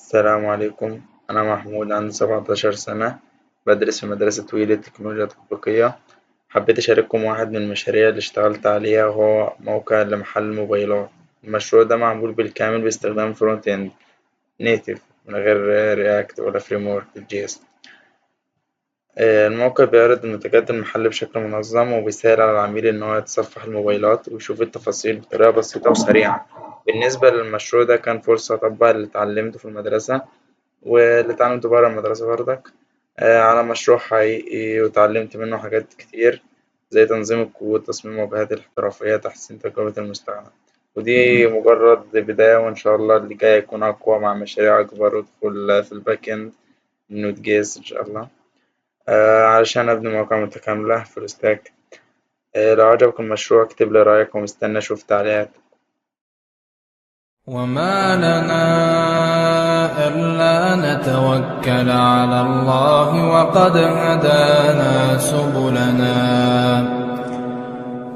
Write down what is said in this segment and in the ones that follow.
السلام عليكم، أنا محمود، عندي 17 سنة، بدرس في مدرسة ويل للتكنولوجيا التطبيقية. حبيت أشارككم واحد من المشاريع اللي اشتغلت عليها، وهو موقع لمحل موبايلات. المشروع ده معمول بالكامل باستخدام front end native من غير React ولا framework JS. الموقع بيعرض منتجات المحل بشكل منظم وبيسهل على العميل إن هو يتصفح الموبايلات ويشوف التفاصيل بطريقة بسيطة وسريعة. بالنسبة للمشروع ده كان فرصة أطبق اللي اتعلمته في المدرسة واللي اتعلمته برا المدرسة برضك على مشروع حقيقي، واتعلمت منه حاجات كتير زي تنظيم الكود، تصميم الواجهات الاحترافية، تحسين تجربة المستخدم. ودي مجرد بداية، وإن شاء الله اللي جاي يكون أقوى مع مشاريع أكبر وأدخل في ال back end Node JS إن شاء الله، علشان أبني مواقع متكاملة full stack. لو عجبك المشروع اكتب لي رأيك ومستني أشوف تعليقاتك. وما لنا ألا نتوكل على الله وقد هدانا سبلنا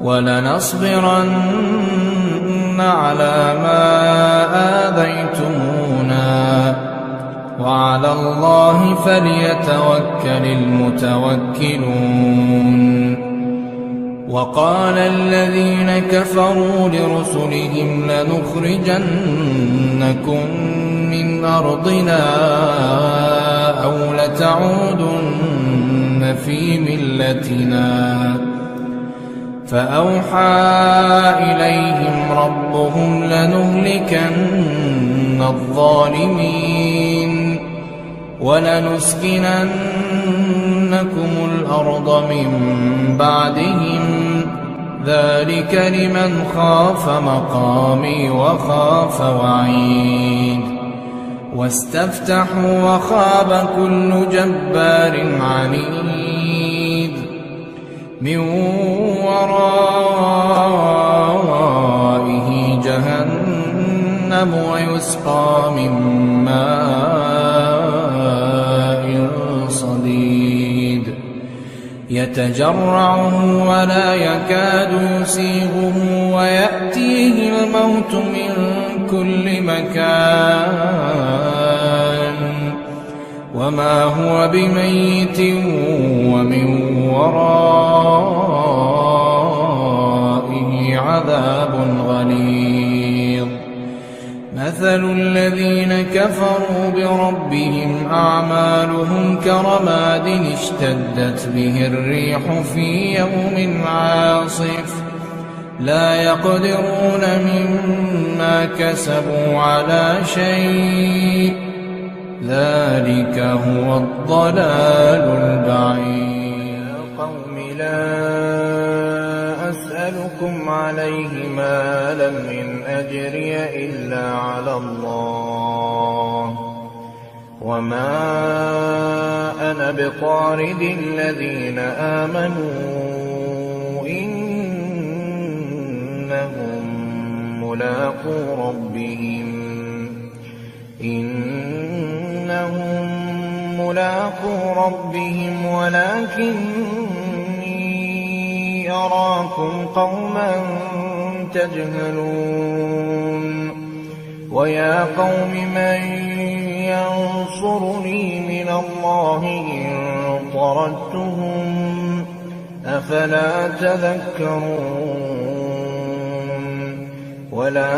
ولنصبرن على ما آذيتمونا وعلى الله فليتوكل المتوكلون. وقال الذين كفروا لرسلهم لنخرجنكم من أرضنا أو لتعودن في ملتنا، فأوحى إليهم ربهم لنهلكن الظالمين ولنسكننكم الأرض من بعدهم، ذلك لمن خاف مقامي وخاف وعيد. واستفتحوا وخاب كل جبار عنيد، من ورائه جهنم ويسقى من ماء صديد، يتجرعه ولا يكاد يسيغه ويأتيه الموت من كل مكان وما هو بميت ومن ورائه عذاب غليظ. مثل الذين كفروا بربهم أعمالهم كرماد اشتدت به الريح في يوم عاصف لا يقدرون مما كسبوا على شيء، ذلك هو الضلال البعيد. يا قوم لا أسألكم عليه مالا إن أجري إلا على الله وما أنا بطارد الذين آمنوا إنهم ملاقو ربهم ولكني أراكم قوما تجهلون. ويا قوم من ينصرني من الله إن طردتهم أفلا تذكرون. ولا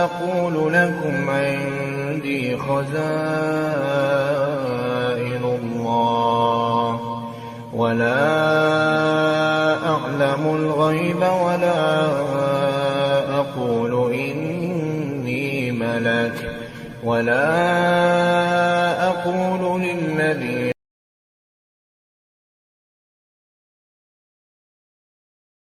أقول لكم عندي خزائن الله ولا أعلم الغيب ولا أقول إني ملك ولا أقول للذين